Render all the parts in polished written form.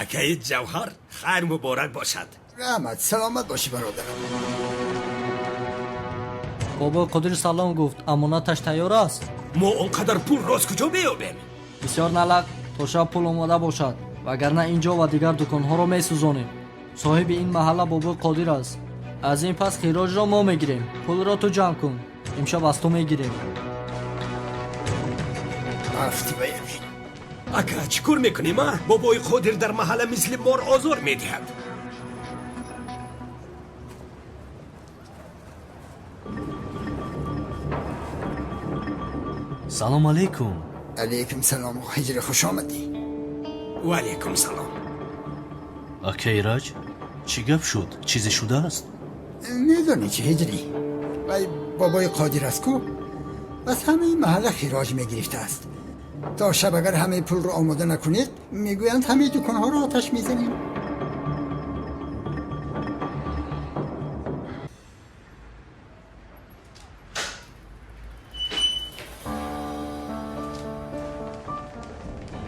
Акаи Ҷавҳар, хайр муборак бошад. Раҳмат, саломат бошӣ, бародарам. Бобои Қодир салом гуфт, амонаташ тайёр аст. Мо он қадар пулро аз куҷо меёбем? Бисёр налақ, то шаб пул омода бошад, вагарна ин ҷо ва дигар дуконҳоро месӯзонем. Соҳиби ин маҳалла Бобои Қодир аст. Аз ин пас хироҷро мо мегирем. Пулро ту ҷамъ кун. Имшаб аз ту мегирем. Афти ба ямин. Ака, чӣ кор мекунем, а? Бобои Қодир дар маҳалла мисли мор озор медиҳад. Салом алейкум. Алейкум салом, Ҳиҷри, хуш омадӣ. Ва алейкум салом. Ака Ираҷ, чӣ гап шуд? Чизе шудааст? Медонӣ чӣ, Ҳиҷрӣ, вай бобои Қодир аст ку, аз ҳамаи маҳалла хироҷ мегирифтааст. То шаб агар ҳамаи пулро омода накунед, мегӯянд ҳамаи дуконҳоро оташ мезанем.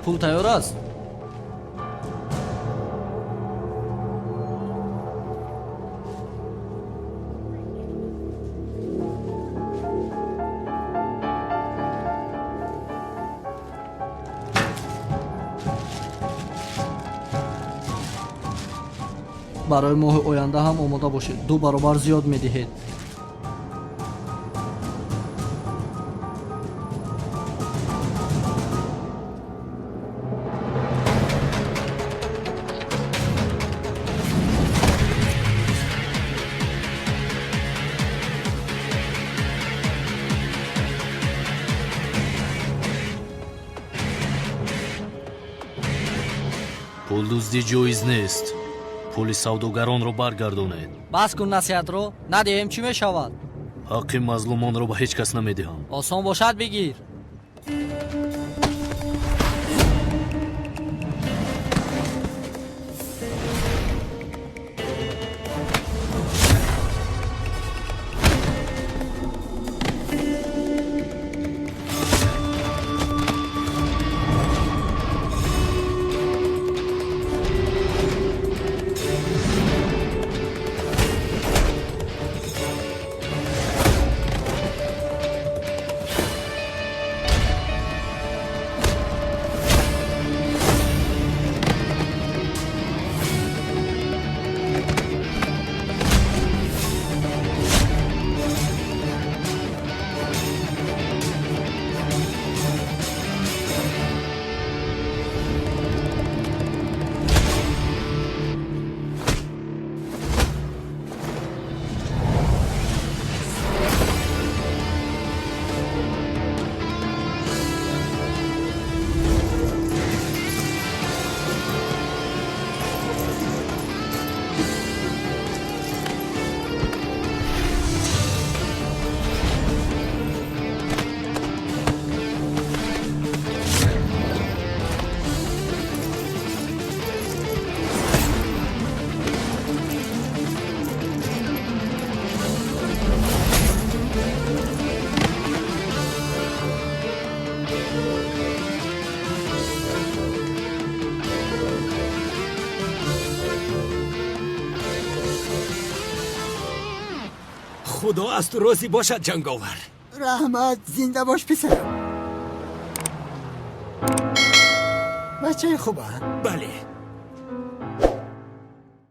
Пул тайёр аст? Барои моҳи оянда ҳам омода бошед, ду баробар зиёд медиҳед. Пулдуздӣ ҷоиз нест. Пули савдогаронро баргардонед. Бас кун насиҳатро, надиҳем чӣ мешавад? Ҳаққи мазлумонро ба ҳеҷ кас намедиҳам. Осон бошад, бигир. Худо аз ту розӣ бошад, ҷанговар. Раҳмат, зинда бош, писарам. Бачаи хуба. Бале.